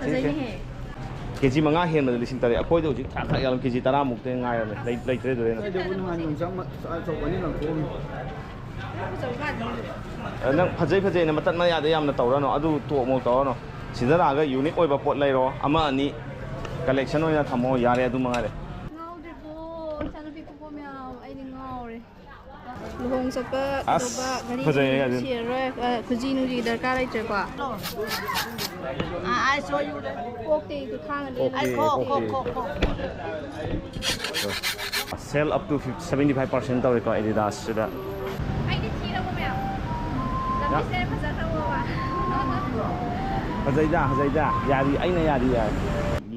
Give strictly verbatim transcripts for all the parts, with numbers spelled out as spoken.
ꯐꯖꯩꯅꯦꯍꯦ꯫ ꯀꯦ G ꯃꯉꯥ ꯍꯦꯟꯕꯗ ꯂꯤꯁꯤꯡ ꯇꯔꯦꯠ꯫ ꯑꯩꯈꯣꯏꯗ ꯍꯧꯖꯤꯛ ꯊꯥꯛ ꯊꯥꯛ ꯌꯥꯜꯂꯝ ꯀꯦ ꯖꯤ ꯇꯔꯥꯃꯨꯛꯇ ꯉꯥꯏꯔꯕꯅꯦ꯫ ꯂꯩ-, ꯂꯩꯇ꯭ꯔꯦ ꯑꯗꯨꯗꯩ ꯍꯦꯟꯅ꯫ ꯑꯩꯗꯕꯨ ꯅꯍꯥꯟ ꯌꯣꯡꯆꯥꯛ ꯃ-, ꯑꯆꯧꯕ ꯑꯅꯤ ꯂꯪꯊꯣꯛꯑꯝꯃꯤ꯫ ꯑ, ꯅꯪ ꯐꯖꯩ ꯐꯖꯩꯅ ꯃꯇꯠ ꯃꯌꯥꯗ ꯌꯥꯝꯅ ꯇꯧꯔꯅꯨ꯫ ꯑꯗꯨ ꯇꯣꯛ ꯑꯃꯨꯛ ꯇꯧꯔꯅꯨ꯫ ꯁꯤꯗ ꯂꯥꯛꯑꯒ ꯌꯨꯅꯤꯛ ꯑꯣꯏꯕ ꯄꯣꯠ ꯂꯩꯔꯣ꯫ ꯑꯃ ꯑꯅꯤ ꯀꯂꯦꯛꯁꯟ ꯑꯣꯏꯅ ꯊꯝꯃꯣ꯫ ꯌꯥꯔꯦ, ꯑꯗꯨ ꯃꯉꯥꯏꯔꯦ꯫ ꯉꯥꯎꯗ꯭ꯔꯤꯕꯣ? ꯏꯆꯥꯅꯨꯄꯤ ꯄꯣꯛꯄ ꯃꯌꯥꯝ, ꯑꯩꯗꯤ ꯉꯥꯎꯔꯦ꯫ ꯂꯨꯍꯣꯡ ꯆꯠꯄ ꯑꯁ, ꯀꯩꯗꯧꯕ ꯒꯥꯔꯤ ꯐꯖꯩꯌꯦ ꯅꯨꯡ ꯑꯗꯨ꯫ ꯁꯤꯔꯔꯣꯏ, ꯑ, ꯈꯨꯖꯤ ꯅꯨꯡꯖꯤ ꯗꯔꯀꯥꯔ ꯂꯩꯇ꯭ꯔꯦꯀꯣ꯫ ꯀꯣꯛꯇꯤ ꯑꯩꯁꯨ ꯊꯥꯡꯅ ꯂꯦꯜꯂꯦ꯫ ꯀꯣꯛꯇꯤ, ꯀꯣꯛꯇꯤ꯫ Sale up to seventy five percent ꯇꯧꯔꯦꯀꯣ Adidas ꯁꯤꯗ꯫ ꯑꯩꯗꯤ ꯊꯤꯔꯕꯣ ꯃꯌꯥꯝ? ꯂꯝꯕꯤꯁꯦ ꯐꯖꯈ꯭ꯔꯕꯣꯕ? ꯐꯖꯩꯗ, ꯐꯖꯩꯗ꯫ ꯌꯥꯔꯤ, ꯑꯩꯅ ꯌꯥꯔꯤ ꯌꯥꯔꯤ꯫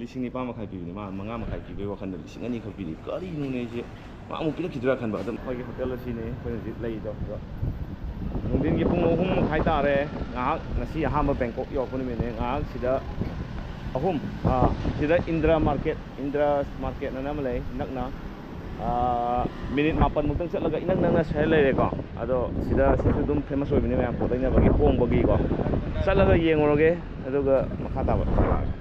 ꯂꯤꯁꯤꯡ ꯅꯤꯄꯥꯟ ꯃꯈꯥꯏ ꯄꯤꯕꯅꯤ, ꯃꯥ ꯃꯉꯥ ꯃꯈꯥꯏ ꯄꯤꯕꯒꯤ ꯋꯥꯈꯜꯗ ꯂꯤꯁꯤꯡ ꯑꯅꯤ ꯈꯛ ꯄꯤꯔꯤ꯫ ꯀꯔꯤꯅꯣꯅꯦ ꯑꯩꯁꯦ? ꯃꯥ ꯑꯃꯨꯛ ꯄꯤꯔꯛꯈꯤꯗ꯭ꯔꯥ ꯈꯟꯕ꯫ ꯑꯗꯨꯝ ꯑꯩꯈꯣꯏꯒꯤ ꯍꯣꯇꯦꯜ ꯑꯁꯤꯅꯤ ꯑꯩꯈꯣꯏ ꯍꯧꯖꯤꯛ ꯂꯩꯔꯤꯗꯣ꯫ ꯑꯗꯣ ꯅꯨꯡꯊꯤꯟꯒꯤ ꯄꯨꯡ ꯑꯍꯨꯝ ꯃꯈꯥꯏ ꯇꯥꯔꯦ꯫ ꯉꯥꯏꯍꯥꯛ, ꯉꯁꯤ ꯑꯍꯥꯟꯕ ꯕꯦꯡꯀꯣꯛ ꯌꯧꯔꯛꯄ ꯅꯨꯃꯤꯠꯅꯦ꯫ ꯉꯥꯏꯍꯥꯛ ꯁꯤꯗ ꯑꯍꯨꯝ, ꯑꯥ, ꯁꯤꯗ ꯏꯟꯗ꯭ꯔ ꯃꯥꯔꯀꯦꯠ, ꯏꯟꯗ꯭ꯔ ꯃꯥꯔꯀꯦꯠ ꯑꯅ ꯑꯃ ꯂꯩ ꯅꯛꯅ꯫ ꯑꯥ, ꯃꯤꯅꯤꯠ ꯃꯥꯄꯟ ꯃꯨꯛꯇꯪ ꯆꯠꯂꯒ ꯏꯅꯛ ꯅꯛꯅ ꯁ꯭ꯋꯥꯏꯗ ꯂꯩꯔꯦꯀꯣ꯫ ꯑꯗꯣ ꯁꯤꯗ, ꯁꯤꯁꯨ ꯑꯗꯨꯝ ꯐꯦꯃꯁ ꯑꯣꯏꯕꯅꯤ ꯃꯌꯥꯝ ꯄꯣꯠ ꯂꯩꯅꯕꯒꯤ, ꯍꯣꯡꯕꯒꯤꯀꯣ꯫ ꯆꯠꯂꯒ ꯌꯦꯡꯉꯨꯔꯒꯦ, ꯑꯗꯨꯒ ꯃꯈꯥ ꯇꯥꯕ ꯁꯥꯔꯛꯑꯒꯦ꯫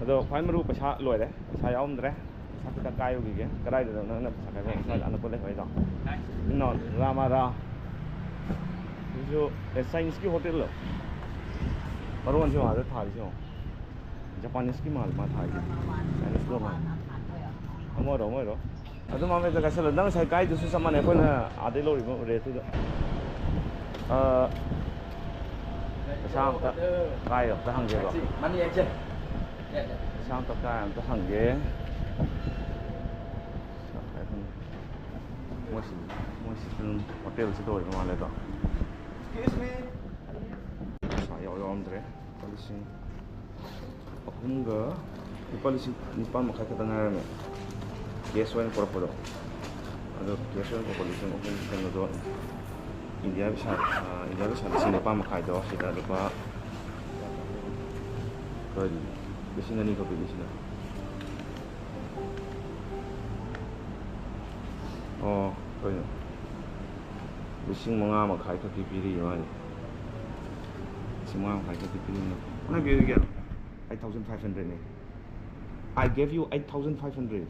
ꯑꯗꯣ ꯈ꯭ꯋꯥꯏ ꯃꯔꯨ ꯄꯩꯁꯥ ꯂꯣꯏꯔꯦ, ꯄꯩꯁꯥ ꯌꯥꯎꯔꯝꯗ꯭ꯔꯦ꯫ ꯄꯩꯁꯥ ꯈꯤꯇꯪ ꯀꯥꯏꯔꯨꯈꯤꯒꯦ꯫ ꯀꯗꯥꯏꯗꯅꯣ ꯅꯪꯅ ꯄꯩꯁꯥ ꯀꯥꯏꯕ? ꯁ꯭ꯋꯥꯏꯗ ꯑꯅꯛꯄ ꯂꯩꯍꯧꯔꯤꯗꯣ? ꯅꯣ, ꯔꯥꯃꯥꯔꯥ꯫ ꯁꯤꯁꯨ, ꯑꯦ, ꯆꯥꯏꯅꯤꯁꯀꯤ ꯍꯣꯇꯦꯜꯂꯣ? ꯃꯔꯣꯟꯁꯦ ꯌꯦꯡꯉꯣ ꯑꯥꯗ ꯊꯥꯔꯤꯁꯦ ꯌꯦꯡꯉꯣ꯫ ꯖꯄꯥꯅꯤꯁꯀꯤ ꯃꯥꯜꯂꯦ ꯃꯥ ꯊꯥꯔꯤꯁꯦ꯫ ꯆꯥꯏꯅꯤꯁꯀꯤ ꯃꯥꯜꯂꯦ꯫ ꯑꯃ ꯑꯣꯏꯔꯣ, ꯑꯃ ꯑꯣꯏꯔꯣ꯫ ꯑꯗꯨꯝ ꯑꯃ ꯍꯦꯛꯇ ꯀꯥꯏꯁꯜꯂꯣ꯫ ꯅꯪ ꯉꯁꯥꯏ ꯀꯥꯏꯗꯨꯁꯨ ꯆꯞ ꯃꯥꯟꯅꯩ꯫ ꯑꯩꯈꯣꯏꯅ ꯑꯥꯗꯩ ꯂꯧꯔꯤꯕ ꯔꯦꯠꯇꯨꯗ꯫ ꯑ, ꯄꯩꯁꯥ ꯑꯝꯇ ꯀꯥꯏ ꯑꯝꯇ ꯍꯪꯒꯦꯕ꯫ ꯄꯩꯁꯥ ꯑꯝꯇ ꯀꯥꯏ ꯑꯝꯇ ꯍꯪꯒꯦ꯫ ꯃꯣꯏꯁꯤ, ꯃꯣꯏꯁꯤ ꯑꯗꯨꯝ ꯍꯣꯇꯦꯜꯁꯤꯗ ꯑꯣꯏꯕ ꯃꯥꯜꯂꯦ ꯑꯗꯣ꯫ ꯄꯩꯁꯥ ꯌꯥꯎ ꯌꯥꯎꯔꯝꯗ꯭ꯔꯦ꯫ ꯂꯨꯄꯥ ꯂꯤꯁꯤꯡ ꯑꯍꯨꯝꯒ, ꯂꯨꯄꯥ ꯂꯤꯁꯤꯡ ꯅꯤꯄꯥꯟ ꯃꯈꯥꯏ ꯈꯛꯇ ꯉꯥꯏꯔꯝꯃꯦ ꯀꯦꯁ ꯑꯣꯏꯅ ꯄꯨꯔꯛꯄꯗꯣ꯫ ꯑꯗꯣ ꯀꯦꯁ ꯑꯣꯏꯅ ꯄꯨꯔꯛꯄ ꯂꯤꯁꯤꯡ ꯑꯍꯨꯝ ꯀꯩꯅꯣꯗꯣ, ꯏꯟꯗꯤꯌꯥ ꯄꯩꯁꯥ, ꯑꯥ, ꯏꯟꯗꯤꯌꯥ ꯄꯩꯁꯥ ꯂꯤꯁꯤꯡ ꯅꯤꯄꯥꯟ ꯃꯈꯥꯏꯗꯣ ꯁꯤꯗ ꯂꯨꯄꯥ, ꯀꯔꯤ, ꯂꯤꯁꯤꯡ ꯑꯅꯤ ꯈꯛ ꯄꯤꯔꯤꯁꯤꯅ꯫ ꯑꯣ, ꯀꯩꯅꯣ, ꯂꯤꯁꯤꯡ ꯃꯉꯥ ꯃꯈꯥꯏ ꯈꯛꯀꯤ ꯄꯤꯔꯤ ꯃꯥꯅꯤ꯫ ꯃꯉꯥ ꯃꯈꯥꯏ ꯈꯛꯇ ꯄꯤꯔꯝꯃꯦ꯫ ꯅꯪ ꯄꯤꯔꯤꯗꯣ ꯀꯌꯥꯅꯣ? Eight thousand five hundred ꯅꯦ꯫ I gave you eight thousand five hundred.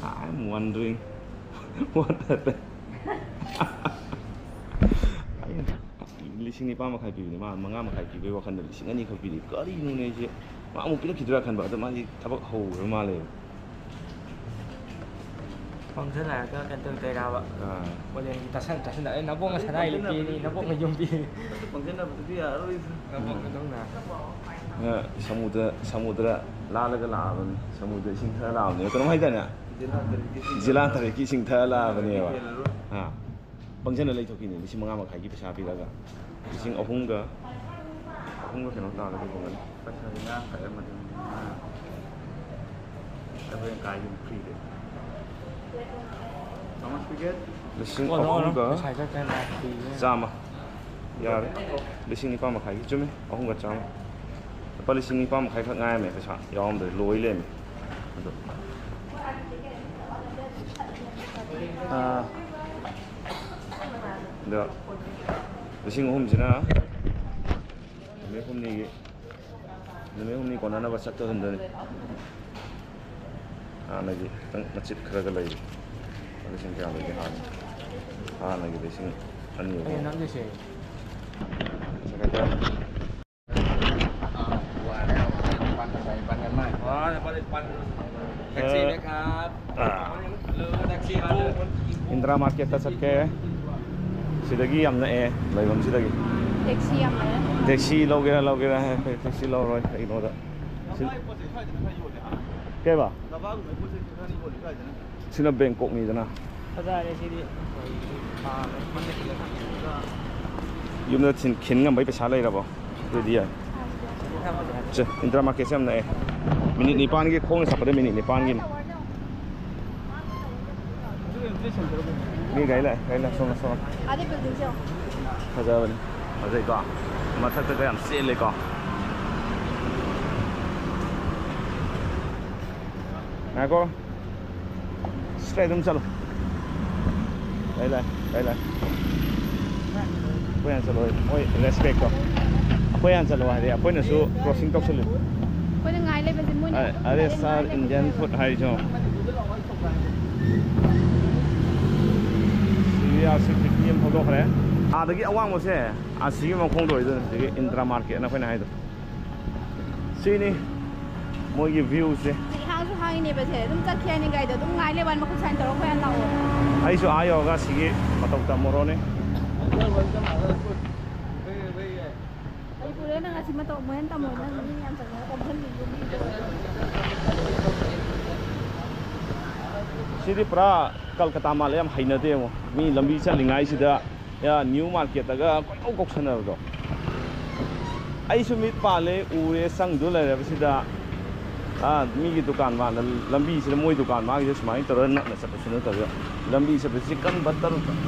I'm wondering what happened. ꯑꯩꯅ ꯂꯤꯁꯤꯡ ꯅꯤꯄꯥꯟ ꯃꯈꯥꯏ ꯄꯤꯕꯅꯦ, ꯃꯥ ꯃꯉꯥ ꯃꯈꯥꯏ ꯄꯤꯕꯒꯤ ꯋꯥꯈꯜꯗ ꯂꯤꯁꯤꯡ ꯑꯅꯤ ꯈꯛ ꯄꯤꯔꯤ꯫ ꯀꯔꯤꯅꯣꯅꯦ ꯑꯩꯁꯦ? ꯃꯥ ꯑꯃꯨꯛ ꯄꯤꯔꯛꯈꯤꯗ꯭ꯔꯥ ꯈꯟꯕ, ꯑꯗꯣ ꯃꯥꯗꯤ ꯊꯕꯛ ꯍꯧꯈ꯭ꯔ ꯃꯥꯜꯂꯦꯕ꯫ ꯄꯪꯁꯤꯜꯂꯛꯑꯒ ꯀꯩꯅꯣ ꯇꯧꯗꯣꯏꯔꯕ? ꯑꯥ꯫ ꯄꯣꯂꯦꯟꯒꯤ ꯇꯥꯁꯟ ꯇꯥꯁꯟꯗ, "ꯑꯩ ꯅꯕꯣꯛꯅ ꯁꯅꯥ ꯏꯂꯤꯛ ꯄꯤꯅꯤ, ꯅꯕꯣꯛꯅ ꯌꯨꯝ ꯄꯤꯅꯤ"꯫ ꯑꯗꯨ ꯄꯪꯁꯤꯟꯅꯕꯗꯨꯗꯤ ꯌꯥꯔꯔꯣꯏꯗ꯫ ꯅꯕꯣꯛꯅꯗꯧꯅ꯫ ꯑ, ꯁꯃꯨꯗ꯭ꯔ, ꯁꯃꯨꯗ꯭ꯔ ꯂꯥꯜꯂꯒ ꯂꯥꯛꯑꯕꯅꯤ꯫ ꯁꯃꯨꯗ꯭ꯔ ꯏꯁꯤꯡ ꯊꯛꯑ ꯂꯥꯛꯑꯕꯅꯦ꯫ ꯀꯩꯅꯣꯝ ꯍꯥꯏꯗꯥꯏꯅꯦ? ꯖꯤꯂꯥ ꯇꯔꯦꯠꯀꯤ ꯏꯁꯤꯡ ꯖꯤꯂꯥ ꯊꯛꯑ ꯇꯔꯦꯠꯀꯤ ꯏꯁꯤꯡ ꯊꯛꯑ ꯂꯥꯛꯑꯕꯅꯦꯕ꯫ ꯍꯦꯜꯂꯔꯣꯏ꯫ ꯑꯥ꯫ ꯄꯪꯁꯤꯟꯅ ꯂꯩꯊꯣꯛꯈꯤꯅꯦ, ꯂꯤꯁꯤꯡ ꯃꯉꯥ ꯃꯈꯥꯏꯒꯤ ꯄꯩꯁꯥ ꯄꯤꯔꯒ꯫ ꯂꯤꯁꯤꯡ ꯑꯍꯨꯝꯒ, ꯑꯍꯨꯝꯒ ꯀꯩꯅꯣ ꯇꯥꯔꯒꯗꯤ ꯀꯣꯟꯅꯅꯤ꯫ ꯄꯩꯁꯥꯁꯦ ꯉꯔꯥꯡ ꯈꯛ ꯑꯃ ꯑꯗꯨꯝ, ꯑꯥ꯫ ꯑꯗꯨ ꯑꯣꯏꯅ ꯀꯥꯏ ꯌꯨꯝ ꯐ꯭ꯔꯤꯗ꯫ How much we get? ꯂꯤꯁꯤꯡ ꯑꯣ, ꯑꯍꯨꯝꯒ ꯉꯁꯥꯏ ꯈꯔ ꯈꯔ ꯂꯥꯛꯈꯤꯌꯦ꯫ ꯆꯥꯝꯃ꯫ ꯌꯥꯔꯦ꯫ ꯂꯤꯁꯤꯡ ꯅꯤꯄꯥꯟ ꯃꯈꯥꯏꯒꯤ ꯆꯨꯝꯃꯦ, ꯑꯍꯨꯝꯒ ꯆꯥꯝꯃ꯫ ꯂꯨꯄꯥ ꯂꯤꯁꯤꯡ ꯅꯤꯄꯥꯟ ꯃꯈꯥꯏ ꯈꯛ ꯉꯥꯏꯔꯝꯃꯦ ꯄꯩꯁꯥ ꯌꯥꯎꯔꯝꯗ꯭ꯔꯦ, ꯂꯣꯏ ꯂꯩꯔꯝꯃꯦ꯫ ꯑꯗꯣ꯫ ꯑꯥ꯫ ꯑꯗꯣ ꯂꯤꯁꯤꯡ ꯑꯍꯨꯝꯁꯤꯅ ꯅꯨꯃꯤꯠ ꯍꯨꯝꯅꯤꯒꯤ, ꯅꯨꯃꯤꯠ ꯍꯨꯝꯅꯤ ꯀꯣꯟꯅꯅꯕ ꯆꯠꯇꯣꯏ ꯍꯨꯟꯗꯣꯏꯅꯤ꯫ ꯍꯥꯟꯅꯒꯤ ꯈꯤꯇꯪ ꯃꯆꯤꯠ ꯈꯔꯒ ꯂꯩꯔꯤ꯫ ꯂꯤꯁꯤꯡ ꯀꯌꯥ ꯂꯩꯒꯦ ꯍꯥꯟꯅ? ꯍꯥꯟꯅꯒꯤ ꯂꯤꯁꯤꯡ ꯑꯅꯤ ꯑꯩ ꯑꯍꯨꯝ꯫ ꯅꯪꯒꯤꯁꯦ꯫ Second hand. ครับ ꯑꯥ꯫ เริ่มแท็กซี่มาเลย ꯏꯟꯗ꯭ꯔꯥ ꯃꯥꯔꯀꯦꯠꯇ ꯆꯠꯀꯦ꯫ ꯁꯤꯗꯒꯤ ꯌꯥꯝ ꯅꯛꯑꯦ, ꯂꯩꯐꯝꯁꯤꯗꯒꯤ꯫ ꯇꯦꯛꯁꯤ ꯌꯥꯝ ꯅꯛꯑꯦ꯫ ꯇꯦꯛꯁꯤ ꯂꯧꯒꯦꯔꯥ ꯂꯧꯒꯦꯔꯥ ꯍꯥꯏ, ꯑꯩꯈꯣꯏ ꯇꯦꯛꯁꯤ ꯂꯧꯔꯣꯏ, ꯀꯩꯒꯤꯅꯣꯗ꯫ ꯁꯤ-, ꯅꯚꯥꯒꯨꯝꯕꯩ ꯄꯣꯠ ꯆꯩ ꯈꯔ ꯈꯔ ꯌꯣꯜꯂꯦ꯫ ꯀꯩꯕ? ꯅꯚꯥꯒꯨꯝꯕꯩ ꯄꯣꯠ ꯆꯩ ꯈꯔ ꯈꯔ ꯌꯣꯜꯂꯦ ꯀꯥꯏꯗꯅ? ꯁꯤꯅ ꯕꯦꯡꯀꯣꯛꯅꯤꯗꯅ꯫ ꯐꯖꯔꯦ ꯁꯤꯗꯤ꯫ ꯌꯨꯝꯗ ꯊꯤꯟ-, ꯈꯤꯟ ꯉꯝꯕꯩ ꯄꯩꯁꯥ ꯂꯩꯔꯕꯣ? ꯑꯗꯨꯗꯤ ꯌꯥꯏ꯫ ꯁꯦ, ꯏꯟꯗ꯭ꯔꯥ ꯃꯥꯔꯀꯦꯠꯁꯦ ꯌꯥꯝ ꯅꯛꯑꯦ꯫ ꯃꯤꯅꯤꯠ ꯅꯤꯄꯥꯟꯒꯤ, ꯈꯣꯡꯅ ꯆꯠꯄꯗ ꯃꯤꯅꯤꯠ ꯅꯤꯄꯥꯟꯒꯤꯅꯤ꯫ ꯃꯤ ꯒꯥꯔꯤ ꯂꯥꯛꯑꯦ, ꯒꯥꯔꯤ ꯂꯥꯛꯑꯦ, ꯁꯣꯝꯗ, ꯁꯣꯝꯗ꯫ ꯑꯥꯗꯩ ꯕꯤꯜꯗꯤꯡꯁꯦ ꯌꯦꯡꯉꯣ꯫ ꯐꯖꯕꯅꯤ꯫ ꯐꯖꯩꯀꯣ? ꯃꯊꯛꯇꯒ ꯌꯥꯝ ꯆꯦꯜꯂꯦꯀꯣ? ꯉꯥꯏꯈꯣ꯫ Straight ꯑꯗꯨꯝ ꯆꯠꯂꯣ꯫ ꯂꯩ, ꯂꯩ, ꯂꯩ, ꯂꯩ꯫ ꯑꯩꯈꯣꯏ ꯍꯥꯟꯅ ꯆꯠꯂꯣ, ꯃꯣꯏ ꯔꯦꯁꯄꯦꯛꯇꯣ꯫ ꯑꯩꯈꯣꯏ ꯍꯥꯟꯅ ꯆꯠꯂꯣ ꯍꯥꯏꯔꯦ, ꯑꯩꯈꯣꯏꯅꯁꯨ ꯀ꯭ꯔꯣꯁꯤꯡ ꯇꯧꯁꯜꯂꯤ꯫ ꯑꯩꯈꯣꯏꯅ ꯉꯥꯏ ꯂꯩꯕꯁꯦ ꯃꯣꯏꯅ ꯑ-, ꯑꯗꯨꯝ ꯑꯔꯦ ꯗꯥꯏꯔꯦꯛ ꯁꯥꯔ, ꯉꯥꯏ ꯂꯩꯕꯁꯦ꯫ ꯏꯟꯗꯤꯌꯟ ꯐꯨꯗ ꯍꯥꯏꯔꯤꯁꯦ ꯌꯦꯡꯉꯣ꯫ ꯁꯤ ꯑꯥꯔ ꯁꯤ ꯐꯤꯐꯇꯤ ꯑꯃ ꯊꯧꯗꯣꯛꯈ꯭ꯔꯦ꯫ ꯑꯥꯗꯒꯤ ꯑꯋꯥꯡꯕꯁꯦ ꯑꯁꯤꯒꯤ ꯃꯈꯣꯡꯗ ꯑꯣꯏꯗꯣꯏꯅꯦ, ꯍꯧꯖꯤꯛꯀꯤ ꯏꯟꯗ꯭ꯔꯥ ꯃꯥꯔꯀꯦꯠꯅ ꯑꯩꯈꯣꯏꯅ ꯍꯥꯏꯗꯣ꯫ ꯁꯤꯅꯤ ꯃꯣꯏꯒꯤ ꯚ꯭ꯌꯨꯁꯦ꯫ ꯍꯧꯖꯤꯛ ꯍꯥꯡꯁꯨ ꯍꯥꯡꯉꯤꯅꯦꯕ ꯁꯦ꯫ ꯑꯗꯨꯝ ꯆꯠꯈꯤ ꯍꯥꯏꯅꯤ ꯒꯥꯔꯤꯗꯣ꯫ ꯑꯗꯨꯝ ꯉꯥꯏ ꯂꯩꯕ ꯋꯥꯅꯤ, ꯃꯈꯨꯠ ꯁꯥꯏꯟ ꯇꯧꯔ ꯑꯩꯈꯣꯏ ꯍꯥꯟꯅ ꯂꯥꯛꯑꯣ꯫ ꯑꯩꯁꯨ ꯑꯥ ꯌꯧꯔꯒ ꯁꯤꯒꯤ ꯃꯇꯧ ꯇꯝꯃꯨꯔꯣꯅꯦ꯫ ꯃꯅꯤꯄꯨꯔꯗ ꯅꯪ ꯑꯁꯤ ꯃꯇꯧ ꯃꯣꯏꯅ ꯇꯝꯃꯣ, ꯅꯪ ꯃꯤ ꯌꯥꯝ ꯆꯪꯉꯒ ꯀꯣꯝꯁꯤꯟꯕꯤꯌꯨ ꯃꯤꯗꯣ꯫ ꯁꯤꯗꯤ ꯄꯨꯔꯥ ꯀꯜꯀꯇꯥ ꯃꯥꯜꯂꯦ, ꯌꯥꯝ ꯍꯩꯅꯗꯦ ꯌꯦꯡꯉꯣ꯫ ꯃꯤ ꯂꯝꯕꯤ ꯆꯠꯂꯤꯉꯩꯁꯤꯗ ꯌꯥ, ꯅ꯭ꯌꯨ ꯃꯥꯔꯀꯦꯠꯇꯒ ꯀꯣꯏꯀꯧ ꯀꯧꯁꯟꯅꯕꯗꯣ꯫ ꯑꯩꯁꯨ ꯃꯤꯠ ꯄꯥꯜꯂꯦ, ꯎꯔꯦ, ꯆꯪꯗꯨ ꯂꯩꯔꯕꯁꯤꯗ, ꯑꯥ, ꯃꯤꯒꯤ ꯗꯨꯀꯥꯟ ꯃꯥꯡꯗ, ꯂꯝꯕꯤꯁꯤꯗ ꯃꯣꯏ ꯗꯨꯀꯥꯟ ꯃꯥꯡꯒꯤꯁꯦ ꯁꯨꯃꯥꯏꯅ ꯇꯧꯔꯒ ꯅꯛꯅ ꯆꯠꯄꯁꯨ ꯅꯠꯇꯕ, ꯂꯝꯕꯤ ꯆꯠꯄꯁꯤ ꯆꯤꯛꯀꯟ ꯕꯇꯔ,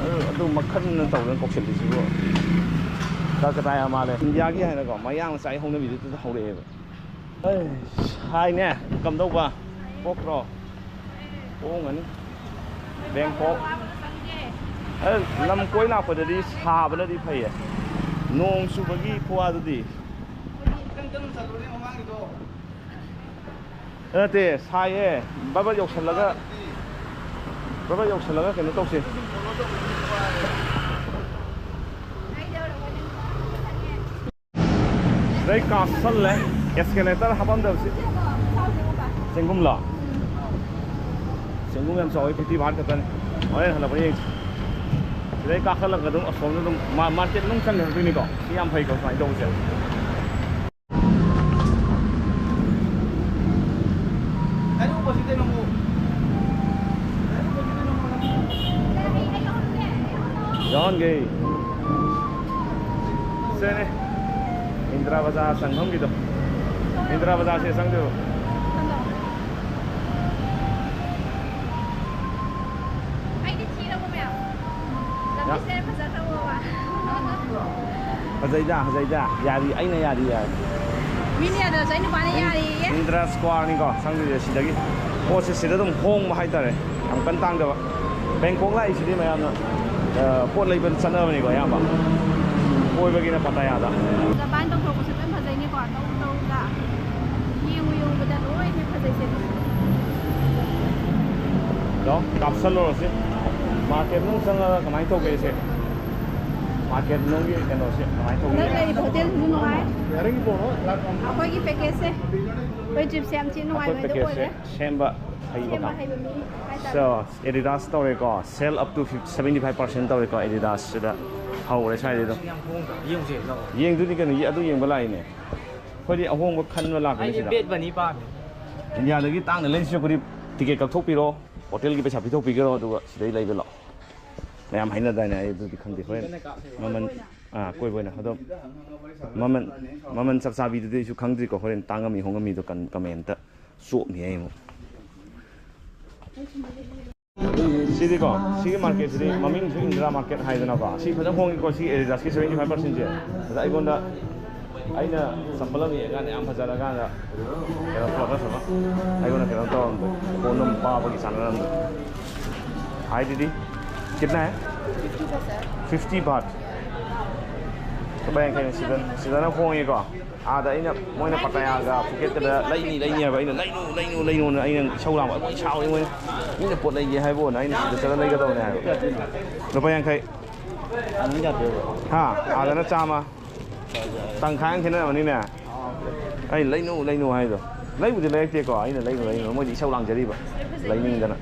ꯑꯗꯨ ꯃꯈꯜꯅ ꯇꯧꯗꯅ ꯀꯧꯁꯜꯂꯤꯁꯤꯕꯨ ꯀꯜꯀꯇꯥ ꯌꯥꯝ ꯃꯥꯜꯂꯦ꯫ ꯏꯟꯗꯤꯌꯥꯒꯤ ꯍꯥꯏꯅꯀꯣ, ꯃꯌꯥꯡ ꯃꯆꯥꯒꯤ ꯍꯧꯅꯕꯤꯗꯨꯗ ꯍꯧꯔꯛꯑꯦꯕ꯫ ꯑꯩ, ꯍꯥꯏꯅꯦ, ꯀꯝꯗꯧꯕ? ꯄꯣꯛꯇ꯭ꯔꯣ? ꯍꯣꯡꯒꯅꯤ꯫ ꯕꯦꯡꯀꯣꯛ꯫ ꯑꯦ, ꯂꯝ ꯀꯣꯏ ꯂꯥꯛꯄꯗꯗꯤ ꯁꯥꯕꯅꯗꯤ ꯐꯩꯌꯦ꯫ ꯅꯣꯡ ꯆꯨꯕꯒꯤ ꯈꯨꯋꯥꯗꯨꯗꯤ꯫ ꯅꯠꯇꯦ, ꯁꯥꯏꯌꯦ꯫ ꯕꯕꯠ ꯌꯧꯁꯜꯂꯒ, ꯕꯕꯠ ꯌꯧꯁꯜꯂꯒ ꯀꯩꯅꯣ ꯇꯧꯁꯦ꯫ ꯁꯤꯗꯩ ꯀꯥꯁꯜꯂꯦ, ꯑꯦꯁꯀꯦꯂꯦꯇꯔ ꯍꯥꯄꯝꯗꯕꯁꯤ꯫ ꯆꯦꯡꯒꯨꯝꯂꯣ? ꯆꯦꯡꯒꯨꯝ ꯌꯥꯝ ꯆꯥꯎꯋꯤ, ꯐꯤꯐꯇꯤ ꯕꯥꯠ ꯈꯛꯇꯅꯤ꯫ ꯍꯣꯔꯦꯟ ꯍꯜꯂꯛꯄꯗ ꯌꯦꯡꯁꯤ꯫ ꯁꯤꯗꯩ ꯀꯥꯈꯠꯂꯒ ꯑꯗꯨꯝ ꯑꯁꯣꯝꯗ ꯑꯗꯨꯝ ꯃꯥ-, ꯃꯥꯔꯀꯦꯠ ꯃꯅꯨꯡ ꯆꯪꯈ꯭ꯔꯗꯣꯏꯅꯤꯀꯣ꯫ ꯁꯤ ꯌꯥꯝ ꯐꯩꯀꯣ ꯁꯨꯃꯥꯏꯅ ꯇꯧꯕꯁꯦ꯫ ꯌꯥꯎꯍꯟꯒꯦ꯫ ꯁꯦꯅꯦ꯫ ꯏꯟꯗ꯭ꯔꯥ ꯕꯖꯥꯔ ꯆꯪꯐꯝꯒꯤꯗꯣ꯫ ꯏꯟꯗ꯭ꯔꯥ ꯕꯖꯥꯔꯁꯦ ꯆꯪꯗꯣꯏꯕ꯫ ꯑꯩꯗꯤ ꯊꯤꯔꯕꯣ ꯃꯌꯥꯝ? ꯂꯝꯕꯤꯁꯦ ꯐꯖꯈ꯭ꯔꯕꯣꯕ? ꯐꯖꯩꯗ, ꯐꯖꯩꯗ꯫ ꯌꯥꯔꯤ, ꯑꯩꯅ ꯌꯥꯔꯤ ꯌꯥꯔꯤ꯫ ꯃꯤꯅ ꯌꯥꯗ꯭ꯔꯁꯨ ꯑꯩ ꯅꯨꯄꯥꯅ ꯌꯥꯔꯤꯌꯦ꯫ ꯏꯟꯗ꯭ꯔꯥ ꯁ꯭ꯀ꯭ꯋꯥꯔꯅꯤꯀꯣ ꯆꯪꯗꯣꯏꯁꯦ ꯁꯤꯗꯒꯤ꯫ ꯄꯣꯠꯁꯦ ꯁꯤꯗ ꯑꯗꯨꯝ ꯍꯣꯡꯕ ꯍꯥꯏꯇꯥꯔꯦ꯫ ꯌꯥꯝ ꯀꯟꯅ ꯇꯥꯡꯗꯕ꯫ ꯕꯦꯡꯀꯣꯛ ꯂꯥꯛꯏꯁꯤꯗꯤ ꯃꯌꯥꯝꯅ ꯄꯣꯠ ꯂꯩꯕ ꯆꯠꯅꯕꯅꯤꯀꯣ ꯑꯌꯥꯝꯕ, ꯀꯣꯏꯕꯒꯤꯅ ꯄꯇꯥꯌꯥꯗ꯫ ꯖꯄꯥꯟ ꯇꯧꯊꯣꯔꯛꯄꯁꯨ ꯂꯣꯏ ꯐꯖꯩꯅꯦꯀꯣ, ꯇꯧ ꯇꯧꯗ ꯌꯦꯡꯉꯨ ꯌꯦꯡꯉꯨꯕꯗ ꯂꯣꯏꯅ ꯐꯖꯩꯁꯦ꯫ ꯂꯥꯛꯑꯣ, ꯀꯥꯞꯁꯜꯂꯨꯔꯁꯤ꯫ ꯃꯥꯔꯀꯦꯠ ꯃꯅꯨꯡ ꯆꯪꯉꯒ ꯀꯃꯥꯏꯅ ꯇꯧꯒꯦ ꯁꯦ? ꯃꯥꯔꯀꯦꯠ ꯃꯅꯨꯡꯒꯤ ꯀꯩꯅꯣꯁꯦ ꯀꯃꯥꯏꯅ ꯇꯧꯒꯦ? ꯍꯟꯗꯛ ꯂꯩꯔꯤꯕ ꯍꯣꯇꯦꯜꯁꯤꯁꯨ ꯅꯨꯡꯉꯥꯏ꯫ ꯑꯩꯈꯣꯏꯒꯤ ꯄꯦꯀꯦꯖꯁꯦ, ꯑꯩꯈꯣꯏ ꯇ꯭ꯔꯤꯞꯁꯦ ꯌꯥꯝ ꯊꯤꯅ ꯑꯩꯈꯣꯏ ꯅꯨꯡꯉꯥꯏꯕ ꯍꯥꯏꯗꯣ ꯄꯦꯀꯦꯖꯁꯦ ꯑꯣꯏꯔꯦ꯫ ꯁꯦꯝꯕ ꯍꯩꯕ ꯁꯦꯝꯕ ꯀꯥꯡ꯫ ꯍꯩꯕ ꯃꯤ ꯍꯥꯏꯇꯥꯔꯦ꯫ So, Adidas ꯇꯧꯔꯦꯀꯣ, sale up to seventy five percent ꯇꯧꯔꯦꯀꯣ, Adidas ꯁꯤꯗ ꯍꯧꯔꯦ ꯁ꯭ꯋꯥꯏꯗꯩ ꯑꯗꯨꯝ꯫ ꯌꯥꯝ ꯍꯣꯡꯗ꯭ꯔꯣ? ꯌꯦꯡꯁꯦ ꯂꯥꯛꯑꯣ꯫ ꯌꯦꯡꯗꯨꯗꯤ ꯀꯩꯅꯣ, ꯑꯗꯨ ꯌꯦꯡꯕ ꯂꯥꯛꯏꯅꯦ꯫ ꯑꯩꯈꯣꯏꯗꯤ ꯑꯍꯣꯡꯕ ꯈꯟꯕ ꯂꯥꯛꯄꯅꯤ ꯑꯩꯗꯤ ꯁꯤꯗ꯫ ꯕꯦꯠ ꯕꯅꯤ ꯄꯥꯝꯃꯦ꯫ ꯏꯟꯗꯤꯌꯥꯗꯒꯤ ꯇꯥꯡꯅ ꯂꯩꯔꯤꯁꯤ ꯑꯩꯈꯣꯏꯗꯤ ꯇꯤꯀꯦꯠ ꯀꯛꯊꯣꯛꯄꯤꯔꯣ, ꯍꯣꯇꯦꯜꯒꯤ ꯄꯩꯁꯥ ꯄꯤꯊꯣꯛꯄꯤꯒꯔꯣ, ꯑꯗꯨꯒ ꯁꯤꯗꯩ ꯂꯩꯕ ꯂꯥꯛꯑꯣ꯫ ꯃꯌꯥꯝ ꯍꯥꯏꯅꯗꯥꯏꯅꯦ, ꯑꯩ ꯑꯗꯨꯗꯤ ꯈꯪꯗꯦ꯫ ꯍꯣꯔꯦꯟ ꯃꯃꯜ, ꯑꯥ, ꯀꯣꯏꯕ ꯑꯣꯏꯅ ꯑꯗꯣ ꯃꯃꯜ, ꯃꯃꯜ ꯆꯞ ꯆꯥꯕꯤꯗꯨꯗꯤ ꯑꯩꯁꯨ ꯈꯪꯗ꯭ꯔꯤꯀꯣ꯫ ꯍꯣꯔꯦꯟ ꯇꯥꯡꯉꯝꯃꯤ ꯍꯣꯡꯉꯝꯃꯤꯗꯣ ꯀꯟ-, ꯀꯃꯦꯟꯇ ꯆꯣꯞꯅꯤ ꯑꯩ ꯑꯃꯨꯛ꯫ ꯁꯤꯗꯤꯀꯣ, ꯁꯤꯒꯤ ꯃꯥꯔꯀꯦꯠꯁꯤꯗꯤ ꯃꯃꯤꯡꯁꯨ ꯏꯟꯗꯤꯔꯥ ꯃꯥꯔꯀꯦꯠ ꯍꯥꯏꯗꯅꯀꯣ꯫ ꯁꯤ ꯐꯖꯅ ꯍꯣꯡꯉꯤꯀꯣ, ꯁꯤ Adidasꯀꯤ seventy five percentꯁꯦ꯫ ꯑꯗ ꯑꯩꯉꯣꯟꯗ, ꯑꯩꯅ ꯆꯝꯄꯜ ꯑꯃ ꯌꯦꯡꯉꯀꯥꯟꯗ ꯌꯥꯝ ꯐꯖꯔꯀꯥꯟꯗ ꯀꯩꯅꯣ ꯇꯧꯔꯛꯀꯗꯕ꯫ ꯑꯩꯉꯣꯟꯗ ꯀꯩꯅꯣ ꯇꯧꯔꯝꯗꯣꯏ, ꯐꯣꯟ ꯑꯃ ꯄꯥꯕꯒꯤ ꯆꯥꯟꯅꯔꯝꯗꯣꯏ꯫ ꯍꯥꯏꯗꯨꯗꯤ, ꯀꯤꯠꯅ ꯍꯥꯏ? Fifty baht꯫ ꯂꯨꯄꯥ ꯌꯥꯡꯈꯩꯅꯤ꯫ ꯁꯤꯗ, ꯁꯤꯗꯅ ꯍꯣꯡꯉꯤꯀꯣ꯫ ꯑꯥꯗ ꯑꯩꯅ, ꯃꯣꯏꯅ ꯄꯇꯥꯌꯥꯒ ꯄꯨꯀꯦꯠꯀꯗ ꯂꯩꯅꯤ ꯂꯩꯅꯤ ꯍꯥꯏꯕ, ꯑꯩꯅ ꯂꯩꯅꯨ ꯂꯩꯅꯨ ꯂꯩꯅꯨꯅ ꯑꯩꯅ ꯏꯁꯧ ꯂꯥꯡꯕ꯫ ꯑꯩꯈꯣꯏ ꯁꯥꯎꯔꯤ ꯃꯣꯏꯅ, ꯃꯤꯅ ꯄꯣꯠ ꯂꯩꯒꯦ ꯍꯥꯏꯕꯣꯅ ꯑꯩꯅ ꯁꯤꯗ ꯆꯠꯂ ꯂꯩꯒꯗꯕꯅꯦ ꯍꯥꯏꯕ꯫ ꯂꯨꯄꯥ ꯌꯥꯡꯈꯩ꯫ ꯍꯥ? ꯑꯥꯗꯅ ꯆꯥꯝꯃ꯫ ꯇꯪꯈꯥꯏ ꯑꯃ ꯈꯦꯠꯅꯔꯝꯃꯅꯤꯅꯦ꯫ ꯑꯩ ꯂꯩꯅꯨ ꯂꯩꯅꯨ ꯍꯥꯏꯗꯣ꯫ ꯂꯩꯕꯨꯗꯤ ꯂꯩꯔꯛꯇꯦꯀꯣ, ꯑꯩꯅ ꯂꯩꯅꯨ ꯂꯩꯅꯨ, ꯃꯣꯏꯗꯤ ꯏꯁꯧ ꯂꯥꯡꯖꯔꯤꯕ꯫ ꯂꯩꯅꯤꯡꯗꯅ꯫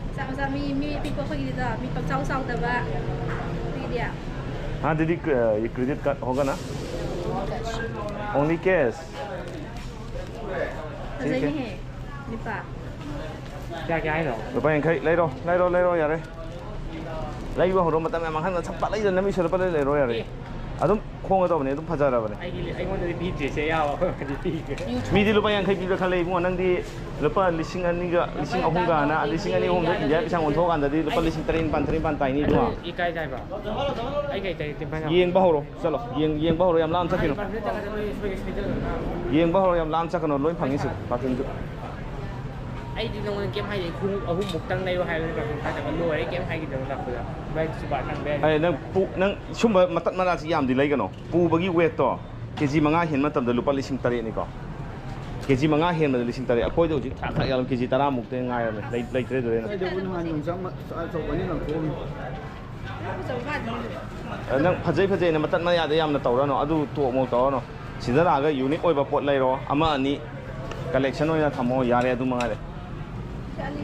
ꯃꯆꯥ ꯃꯆꯥ ꯃꯤ, ꯃꯤ ꯑꯄꯤꯛꯄ ꯑꯩꯈꯣꯏꯒꯤꯗꯤꯗ ꯃꯤ ꯄꯪꯆꯥꯎ ꯆꯥꯎꯗꯕ꯫ ꯑꯗꯨꯒꯤꯗꯤ हाँ दीदी, क्र-, ये क्रेडिट कार्ड होगा ना? Only cash. ꯐꯖꯩꯅꯦꯍꯦ ꯅꯨꯄꯥ꯫ ꯀꯌꯥ ꯀꯌꯥ ꯍꯥꯏꯅꯣ? ꯂꯨꯄꯥ ꯌꯥꯡꯈꯩ꯫ ꯂꯩꯔꯣ, ꯂꯩꯔꯣ, ꯂꯩꯔꯣ, ꯌꯥꯔꯦ꯫ ꯂꯩꯕ ꯍꯧꯔꯣ, ꯃꯇꯝ ꯌꯥꯝ ꯃꯥꯡꯍꯟꯕ꯫ ꯁꯠ ꯄꯠ ꯂꯩꯗꯅ ꯃꯤ ꯁꯠ ꯄꯠ ꯂꯩ ꯂꯩꯔꯣ, ꯌꯥꯔꯦ꯫ ꯑꯗꯨꯝ ꯍꯣꯡꯒꯗꯧꯕꯅꯦ, ꯑꯗꯨꯝ ꯐꯖꯔꯕꯅꯦ꯫ ꯑꯩꯒꯤ, ꯑꯩꯉꯣꯟꯗꯗꯤ ꯄꯤꯗ꯭ꯔꯤꯁꯦ, ꯌꯥꯎ ꯑꯩꯈꯣꯏꯗꯤ ꯄꯤꯈ꯭ꯔꯦ꯫ ꯃꯤꯗꯤ ꯂꯨꯄꯥ ꯌꯥꯡꯈꯩ ꯄꯤꯕ ꯈꯜꯂꯦ ꯏꯕꯨꯡꯉꯣ, ꯅꯪꯗꯤ ꯂꯨꯄꯥ ꯂꯤꯁꯤꯡ ꯑꯅꯤꯒ, ꯂꯤꯁꯤꯡ ꯑꯍꯨꯝꯒ ꯍꯥꯏꯅ, ꯂꯤꯁꯤꯡ ꯑꯅꯤ ꯑꯍꯨꯝꯗ ꯏꯟꯗꯤꯌꯥ ꯄꯩꯁꯥ ꯑꯣꯟꯊꯣꯛꯑꯀꯥꯟꯗꯗꯤ ꯂꯨꯄꯥ ꯂꯤꯁꯤꯡ ꯇꯔꯦꯠ ꯅꯤꯄꯥꯟ, ꯇꯔꯦꯠ ꯅꯤꯄꯥꯟ ꯇꯥꯏꯅꯤ ꯏꯕꯨꯡꯉꯣ꯫ ꯏꯀꯥꯏ ꯀꯥꯏꯕ꯫ ꯑꯩ ꯀꯩ ꯇꯔꯦꯠ ꯅꯤꯄꯥꯟ ꯌꯥꯎ-, ꯌꯦꯡꯕ ꯍꯧꯔꯣ, ꯆꯠꯂꯣ꯫ ꯌꯦꯡ-, ꯌꯦꯡꯕ ꯍꯧꯔꯣ, ꯌꯥꯝ ꯂꯥꯞꯅ ꯆꯠꯈꯤꯅꯨ꯫ ꯌꯦꯡꯕ ꯍꯧꯔꯣ, ꯌꯥꯝ ꯂꯥꯞꯅ ꯆꯠꯀꯅꯨ, ꯂꯣꯏ ꯐꯪꯉꯤ ꯁꯤ ꯄꯥꯔꯐ꯭ꯌꯨꯝꯁꯨ꯫ ꯑꯩꯗꯤ ꯅꯉꯣꯟꯗ ꯀꯩꯝ ꯍꯥꯏꯗꯦ, ꯈꯣꯡꯎꯞ ꯑꯍꯨꯝꯃꯨꯛꯇꯪ ꯂꯩꯌꯨ ꯍꯥꯏꯕꯅꯤ, ꯄꯥꯔꯐ꯭ꯌꯨꯝ ꯊꯥꯗꯕ ꯂꯣꯏꯔꯦ, ꯀꯩꯝ ꯍꯥꯏꯈꯤꯗꯕ ꯂꯥꯛꯄꯗ꯫ ꯚꯥꯏ ꯁꯨꯄꯔ ꯊꯝꯕ ꯌꯥꯅꯤ꯫ ꯑꯩ ꯅꯪ ꯄꯨ-, ꯅꯪ ꯁꯨꯝꯕ ꯃꯇꯠ ꯃꯅꯥꯁꯤ ꯌꯥꯝꯗꯤ ꯂꯩꯒꯅꯣ꯫ ꯄꯨꯕꯒꯤ ꯋꯦꯠꯇꯣ ꯀꯦ ꯖꯤ ꯃꯉꯥ ꯍꯦꯟꯕ ꯃꯇꯝꯗ ꯂꯨꯄꯥ ꯂꯤꯁꯤꯡ ꯇꯔꯦꯠꯅꯤꯀꯣ꯫ ꯀꯦ ꯖꯤ ꯃꯉꯥ ꯍꯦꯟꯕꯗ ꯂꯤꯁꯤꯡ ꯇꯔꯦꯠ꯫ ꯑꯩꯈꯣꯏꯗ ꯍꯧꯖꯤꯛ ꯊꯥꯛ ꯊꯥꯛ ꯌꯥꯜꯂꯝ ꯀꯦ ꯖꯤ ꯇꯔꯥꯃꯨꯛꯇ ꯉꯥꯏꯔꯕꯅꯦ꯫ ꯂꯩ-, ꯂꯩꯇ꯭ꯔꯦ ꯑꯗꯨꯗꯩ ꯍꯦꯟꯅ꯫ ꯑꯩꯗꯕꯨ ꯅꯍꯥꯟ ꯌꯣꯡꯆꯥꯛ ꯃ-, ꯑꯆꯧꯕ ꯑꯅꯤ ꯂꯪꯊꯣꯛꯑꯝꯃꯤ꯫ ꯐꯖꯕ ꯃꯥꯜꯂꯤ꯫ ꯑ, ꯅꯪ ꯐꯖꯩ ꯐꯖꯩꯅ ꯃꯇꯠ ꯃꯌꯥꯗ ꯌꯥꯝꯅ ꯇꯧꯔꯅꯨ, ꯑꯗꯨ ꯇꯣꯛꯃꯣ ꯇꯧꯔꯅꯨ꯫ ꯁꯤꯗ ꯂꯥꯛꯑꯒ ꯌꯨꯅꯤꯛ ꯑꯣꯏꯕ ꯄꯣꯠ ꯂꯩꯔꯣ, ꯑꯃ ꯑꯅꯤ ꯀꯂꯦꯛꯁꯟ ꯑꯣꯏꯅ ꯊꯝꯃꯣ, ꯌꯥꯔꯦ, ꯑꯗꯨ ꯃꯉꯥꯏꯔꯦ꯫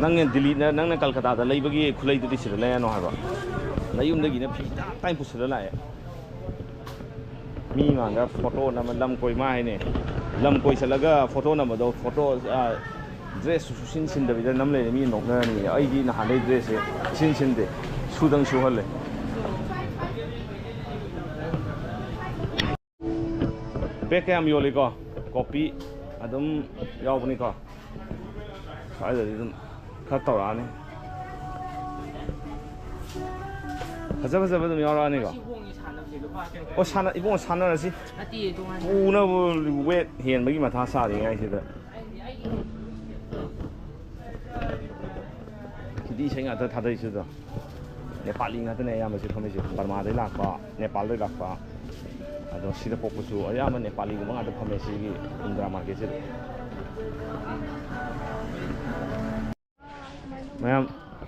ꯅꯪꯅ ꯗꯤꯜꯂꯤꯗ, ꯅꯪꯅ ꯀꯜꯀꯇꯥꯗ ꯂꯩꯕꯒꯤ ꯈꯨꯂꯩꯗꯨꯗꯤ ꯁꯤꯗ ꯂꯩꯔꯅꯨ ꯍꯥꯏꯕ꯫ ꯅꯌꯨꯝꯗꯒꯤꯅ ꯐꯤ ꯇꯥꯏ ꯇꯥꯏ ꯄꯨꯁꯤꯜꯂ ꯂꯥꯛꯑꯦ꯫ ꯃꯤ ꯃꯥꯡꯗ ꯐꯣꯇꯣ ꯅꯝꯕ, ꯂꯝ ꯀꯣꯏ ꯃꯥ ꯍꯥꯏꯅꯦ꯫ ꯂꯝ ꯀꯣꯏ ꯆꯠꯂꯒ ꯐꯣꯇꯣ ꯅꯝꯕꯗꯣ, ꯐꯣꯇꯣ, ꯑ, ꯗ꯭ꯔꯦꯁꯁꯨ ꯁꯨꯡꯁꯤꯟ ꯁꯤꯟꯗꯕꯤꯗ ꯅꯝ ꯂꯩꯔꯦ, ꯃꯤ ꯅꯣꯛꯅꯔꯅꯤ꯫ ꯑꯩꯗꯤ ꯅꯍꯥꯟꯗꯩ ꯗ꯭ꯔꯦꯁꯁꯦ ꯏꯁꯤꯟ ꯁꯤꯟꯗꯦ, ꯁꯨꯗꯪ ꯁꯨꯍꯜꯂꯦ꯫ ꯕꯦꯛ ꯀꯌꯥꯝ ꯌꯣꯜꯂꯤꯀꯣ? ꯀꯣꯐꯤ ꯑꯗꯨꯝ ꯌꯥꯎꯕꯅꯤꯀꯣ꯫ ꯁ꯭ꯋꯥꯏꯗꯗꯤ ꯑꯗꯨꯝ ꯈꯔ ꯇꯧꯔꯛꯑꯅꯤ꯫ ꯐꯖ ꯐꯖꯕ ꯑꯗꯨꯝ ꯌꯥꯎꯔꯛꯑꯅꯤꯀꯣ꯫ ꯁꯤ ꯍꯣꯡꯉꯤ ꯁꯥꯟꯅꯕꯁꯦ ꯂꯨꯄꯥ ꯀꯩꯅꯣ ꯑꯣ, ꯁꯥꯟꯅ-, ꯏꯕꯨꯡꯉꯣ, ꯁꯥꯟꯅꯔꯁꯤ꯫ ꯅꯠꯇꯦ, ꯇꯣꯉꯥꯟꯅ꯫ ꯄꯨꯅꯕ ꯋꯦꯠ ꯍꯦꯟꯕꯒꯤ ꯃꯊꯥ ꯁꯥꯔꯤꯉꯩꯁꯤꯗ꯫ ꯑꯩꯗꯤ, ꯑꯩꯗꯤ ꯍꯤꯟꯗꯤ ꯏꯁꯩ ꯉꯥꯛꯇ ꯊꯥꯗꯔꯤꯁꯤꯗꯣ꯫ ꯅꯦꯄꯥꯂꯤ ꯉꯥꯛꯇꯅꯦ ꯑꯌꯥꯝꯕꯁꯦ ꯐꯝꯃꯤꯁꯦ꯫ ꯕꯔꯃꯥꯗꯩ ꯂꯥꯛꯄ, ꯅꯦꯄꯥꯜꯗꯩ ꯂꯥꯛꯄ, ꯑꯗꯣ ꯁꯤꯗ ꯄꯣꯛꯄꯁꯨ ꯑꯌꯥꯝꯕ ꯅꯦꯄꯥꯂꯤꯒꯨꯝꯕ ꯉꯥꯛꯇ ꯐꯝꯃꯦ ꯁꯤꯒꯤ ꯏꯟꯗꯤꯔꯥ ꯃꯥꯔꯀꯦꯠꯁꯤꯗ꯫ ꯃꯌꯥꯝ,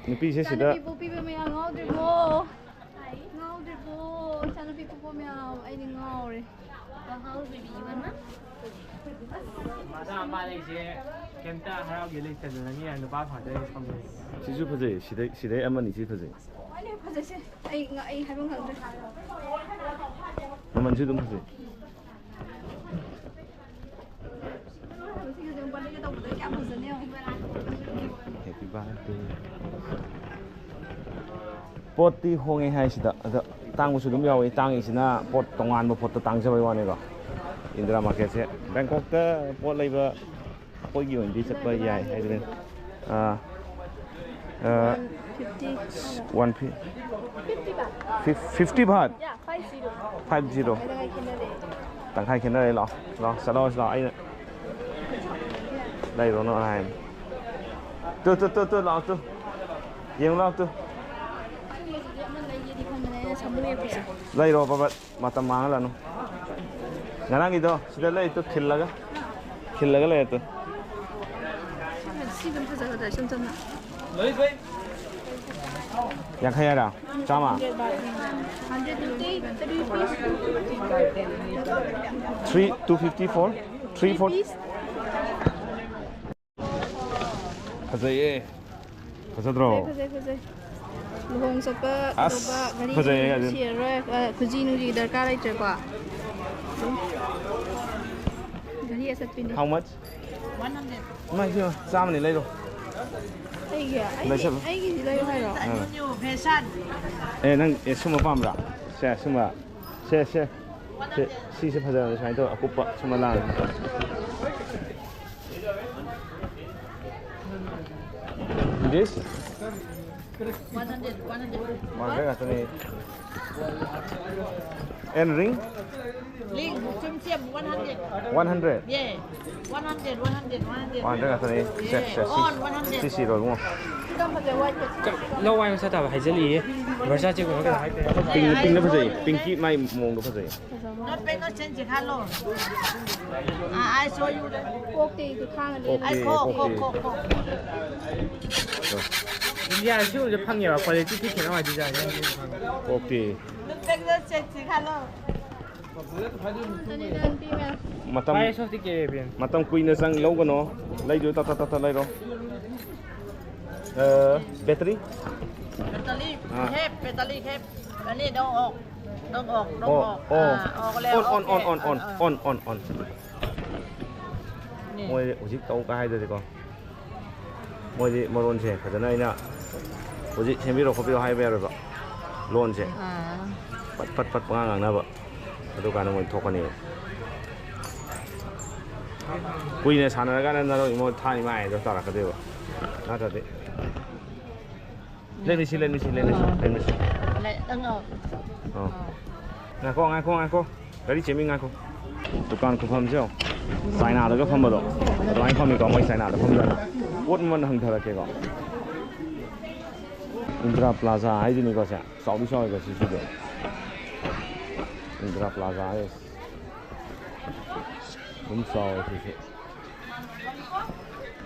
ꯅꯨꯄꯤꯁꯦ ꯁꯤꯗ ꯏꯆꯥꯅꯨꯄꯤ ꯄꯣꯛꯄꯤꯕ ꯃꯌꯥꯝ ꯉꯥꯎꯗ꯭ꯔꯤꯕꯣ? ꯉꯥꯎꯗ꯭ꯔꯤꯕꯣ? ꯏꯆꯥꯅꯨꯄꯤ ꯄꯣꯛꯄ ꯃꯌꯥꯝ, ꯑꯩꯗꯤ ꯉꯥꯎꯔꯦ꯫ ꯃꯆꯥ ꯃꯄꯥ ꯂꯩꯁꯦ ꯀꯩꯝꯇ ꯍꯔꯥꯎꯒꯦ ꯂꯩꯇꯗꯅ ꯃꯤ ꯅꯨꯄꯥ ꯐꯪꯗ꯭ꯔꯦ ꯐꯪꯗ꯭ꯔꯦ꯫ ꯁꯤꯁꯨ ꯐꯖꯩ, ꯁꯤꯗꯩ, ꯁꯤꯗꯩ ꯑꯃꯅꯤ ꯁꯤ ꯐꯖꯩ꯫ ꯂꯣꯏꯅ ꯐꯖꯩꯁꯦ꯫ ꯑꯩ ꯉ-, ꯑꯩ ꯍꯥꯏꯕ ꯉꯝꯗ꯭ꯔꯦ꯫ ꯃꯃꯜꯁꯨ ꯑꯗꯨꯝ ꯐꯖꯩ꯫ ꯁꯤꯒꯤꯁꯦ ꯕꯥꯔꯗꯦꯒ ꯇꯧꯕꯗ ꯀꯌꯥꯝ ꯐꯖꯅꯤ ꯌꯦꯡꯉꯣ꯫ Happy birthday. ꯄꯣꯠꯇꯤ ꯍꯣꯡꯉꯦ ꯍꯥꯏꯁꯤꯗ, ꯑꯗ ꯇꯥꯡꯕꯁꯨ ꯑꯗꯨꯝ ꯌꯥꯎꯋꯤ꯫ ꯇꯥꯡꯉꯤꯁꯤꯅ ꯄꯣꯠ ꯇꯣꯉꯥꯟꯕ ꯄꯣꯠꯇ ꯇꯥꯡꯖꯕꯩ ꯋꯥꯅꯤꯀꯣ꯫ ꯏꯟꯗꯤꯔꯥ ꯃꯥꯔꯀꯦꯠꯁꯦ ꯕꯦꯡꯀꯣꯛꯇ ꯄꯣꯠ ꯂꯩꯕ ꯑꯩꯈꯣꯏꯒꯤ ꯑꯣꯏꯅꯗꯤ ꯆꯠꯄ ꯌꯥꯏ ꯍꯥꯏꯕꯅꯤ꯫ ꯑꯥ, ꯑꯥ, ꯐꯤꯐꯇꯤ꯫ ꯋꯥꯟ ꯐꯤ-, ꯐꯤꯐ-, ꯐꯤꯐꯇꯤ ꯕꯥꯠ? ꯌꯥ, ꯐꯥꯏꯚ ꯖꯤꯔꯣ꯫ Five zero. ꯀꯩꯅꯣ ꯈꯦꯠꯅꯔꯦ꯫ ꯇꯪꯈꯥꯏ ꯈꯦꯠꯅꯔꯦ꯫ ꯂꯥꯛꯑꯣ, ꯂꯥꯛꯑꯣ, ꯆꯠꯂꯣ, ꯂꯥꯛꯑꯣ꯫ ꯑꯩꯅ ꯂꯩꯔꯣꯅ ꯍꯥꯏꯕꯅꯤ꯫ ꯇꯨ, ꯇꯨ, ꯇꯨ, ꯇꯨ, ꯂꯥꯛꯑꯣ, ꯇꯨ꯫ ꯌꯦꯡꯉꯨ ꯂꯥꯛꯑꯣ, ꯇꯨ꯫ ꯑꯃ ꯂꯩꯒꯦꯗꯤ ꯈꯟꯕꯅꯦ, ꯁꯥꯃꯨ ꯌꯦꯡꯕꯁꯦ꯫ ꯂꯩꯔꯣ, ꯕꯕꯠ꯫ ꯃꯇꯝ ꯃꯥꯡꯍꯜꯂꯅꯨ꯫ ꯉꯔꯥꯡꯒꯤꯗꯣ ꯁꯤꯗ ꯂꯩ, ꯇꯨ, ꯈꯤꯜꯂꯒ꯫ ꯈꯤꯜꯂꯒ ꯂꯩꯔꯦ, ꯇꯨ꯫ ꯁꯤ ꯑꯗꯨꯝ ꯐꯖꯒꯗ꯭ꯔꯥ, ꯏꯆꯝ ꯆꯝꯅ? ꯌꯥꯡꯈꯩ ꯍꯥꯏꯔꯣ? ꯆꯥꯝꯃ? Three, two fifty for three, four. ꯐꯖꯩꯌꯦ꯫ ꯐꯖꯗ꯭ꯔꯣ? ꯐꯖꯩ, ꯐꯖꯩ, ꯐꯖꯩ꯫ ꯂꯨꯍꯣꯡ ꯆꯠꯄ ꯑꯁ, ꯀꯩꯗꯧꯕ, ꯒꯥꯔꯤ ꯐꯖꯩꯌꯦ, ꯅꯨꯡ ꯒꯥꯔꯤ꯫ ꯁꯤꯔꯔꯣꯏ, ꯑ, ꯈꯨꯖꯤ ꯅꯨꯡꯖꯤ ꯗꯔꯀꯥꯔ ꯂꯩꯇ꯭ꯔꯦꯀꯣ꯫ ꯒꯥꯔꯤ ꯑꯆꯠꯄꯤꯅꯦ꯫ How much? ꯏꯃꯥ, ꯏꯕꯦꯝꯃ, ꯆꯥꯝꯃꯅꯤ, ꯂꯩꯔꯣ꯫ ꯑꯩꯒꯤ, ꯑꯩꯒꯤ, ꯂꯩꯁꯜꯂꯨ꯫ ꯑꯩꯒꯤꯗꯤ ꯂꯩꯌꯨ ꯍꯥꯏꯔꯣ? ꯑꯥ꯫ ꯑꯦ, ꯅꯪ, ꯑꯦ, ꯁꯨꯝꯕ ꯄꯥꯝꯕ꯭ꯔꯥ? ꯁꯦ, ꯁꯨꯝꯕ꯫ ꯁꯦ, ꯁꯦ꯫ ꯁꯦ, ꯁꯤꯁꯦ ꯐꯖꯕꯅꯦ, ꯁꯨꯃꯥꯏꯅ ꯇꯧꯔ ꯑꯀꯨꯞꯄ ꯁꯨꯝꯕ ꯂꯥꯡꯉꯦ꯫ This? One hundred, one hundred. One hundred ꯉꯥꯛꯇꯅꯦ꯫ And ring? Ring, ꯁꯨꯝ ꯁꯦꯝ, one hundred꯫ One hundred? Yeah. One hundred, one hundred, one hundred꯫ One hundred ꯉꯥꯛꯇꯅꯦ꯫ ꯁꯦ, ꯁꯦ, ꯁꯤ꯫ On one hundred꯫ ꯁꯤ ꯁꯤꯔꯣ, ꯏꯕꯨꯡꯉꯣ꯫ ꯂꯧ ꯋꯥꯏ ꯃꯁꯥ ꯇꯥꯕ ꯍꯥꯏꯖꯜꯂꯤꯌꯦ꯫ ꯚꯔꯁꯥ ꯆꯦꯛ ꯑꯣꯏꯔꯒ ꯍꯥꯏꯐꯦꯠ꯫ Pink, pinkꯅ ꯐꯖꯩ꯫ Pinkꯀꯤ ꯃꯥꯏ ꯃꯑꯣꯡꯗꯣ ꯐꯖꯩ꯫ No, ꯄꯦꯡꯒꯜ ꯆꯦꯟꯁ ꯈꯜꯂꯣ꯫ ꯑꯥ, I show you꯫ ꯀꯣꯛꯇꯤ ꯈꯥꯡꯉꯗꯤ꯫ ꯑꯣꯀꯦ, ꯑꯩ ꯈꯣꯛ, ꯀꯣꯛꯇꯤ꯫ ꯈꯣꯛ, ꯈꯣꯛ, ꯈꯣꯛ꯫ ꯏꯟꯗꯤꯌꯥꯗ ꯁꯤꯒꯨꯝꯕꯁꯦ ꯐꯪꯉꯦꯕ, quality ꯊꯤ ꯈꯦꯠꯅꯕ ꯍꯥꯏꯗꯤ ꯗꯤꯖꯥꯏꯟ ꯌꯥꯝ ꯊꯤꯅ ꯐꯪꯉꯦ꯫ ꯀꯣꯛꯇꯤ꯫ No, ꯄꯦꯡꯒꯜ ꯆꯦꯟꯁ ꯈꯜꯂꯣ꯫ ꯑꯗꯨꯗꯤ ꯅꯪ ꯄꯤ ꯃꯌꯥꯝ꯫ ꯃꯇꯝ, Pirates of the Caribbean꯫ ꯃꯇꯝ ꯀꯨꯏꯅ ꯆꯪ ꯂꯧꯒꯅꯣ꯫ ꯂꯩꯗꯣ ꯇꯠ ꯇꯠ ꯇꯠ ꯇꯠ ꯂꯩꯔꯣ꯫ ꯑ, battery? Battery ah. Have, battery have꯫ ꯑꯅꯤ, don't off꯫ Don't off, don't ꯑꯣ, off꯫ ꯑꯣ꯫ ꯑꯥ, off ꯂꯩ, On, on, off on, on, ꯂꯩ꯫ On, ah, ah. On, on, on꯫ ꯅꯦ꯫ ꯃꯣꯏ ꯍꯧꯖꯤꯛ ꯇꯧ ꯀꯥꯏꯗꯗꯤꯀꯣ꯫ ꯃꯣꯏꯗꯤ ꯃꯔꯣꯟꯁꯦ ꯐꯖꯅ ꯑꯩꯅ ꯍꯧꯖꯤꯛ ꯁꯦꯝꯕꯤꯔꯣ ꯈꯣꯠꯄꯤꯔꯣ ꯍꯥꯏꯕ ꯌꯥꯔꯣꯏꯕ꯫ ꯂꯣꯟꯁꯦ ꯑꯥ꯫ ꯄꯠ ꯄꯠ ꯄꯠ ꯄꯉꯥꯡ ꯉꯥꯡꯅꯕ꯫ ꯑꯗꯨꯀꯥꯟꯗ ꯃꯣꯏ ꯊꯣꯛꯀꯅꯦꯕ꯫ ꯀꯨꯏꯅ ꯁꯥꯟꯅꯔꯀꯥꯟꯗ ꯅꯔꯣꯏ ꯏꯃꯣ ꯊꯥꯅꯤ ꯃꯥꯏ ꯍꯥꯏꯗꯣ ꯇꯥꯔꯛꯀꯗꯣꯏꯕ꯫ ꯅꯠꯇ꯭ꯔꯗꯤ꯫ Let me see, let me see, let me see, let me see꯫ ꯂꯩ, ꯅꯪ ꯑꯣ꯫ ꯑꯣ꯫ ꯉꯥꯏꯈꯣ, ꯉꯥꯏꯈꯣ, ꯉꯥꯏꯈꯣ꯫ ꯒꯥꯔꯤ ꯆꯦꯟꯕꯤ ꯉꯥꯏꯈꯣ꯫ ꯗꯨꯀꯥꯟ ꯈꯨꯐꯝꯁꯦ ꯌꯦꯡꯉꯣ꯫ ꯆꯥꯏꯅꯥꯗꯒ ꯐꯝꯕꯗꯣ ꯑꯗꯨꯃꯥꯏꯅ ꯐꯝꯃꯤꯀꯣ, ꯃꯣꯏ ꯆꯥꯏꯅꯥꯗ ꯐꯝꯗꯅ꯫ ꯄꯣꯠ ꯃꯃꯜ ꯍꯪꯊꯔꯛꯀꯦꯀꯣ꯫ ꯏꯟꯗ꯭ꯔꯥ ꯄ꯭ꯂꯥꯖꯥ ꯍꯥꯏꯗꯨꯅꯤꯀꯣ ꯁꯦ꯫ ꯆꯥꯎꯗꯤ ꯆꯥꯎꯋꯦꯀꯣ ꯁꯤꯁꯨ ꯑꯗꯨꯝ꯫ ꯏꯟꯗ꯭ꯔꯥ ꯄ꯭ꯂꯥꯖꯥ ꯍꯥꯏ꯫ ꯑꯗꯨꯝ ꯆꯥꯎꯋꯦ ꯁꯤꯁꯨ꯫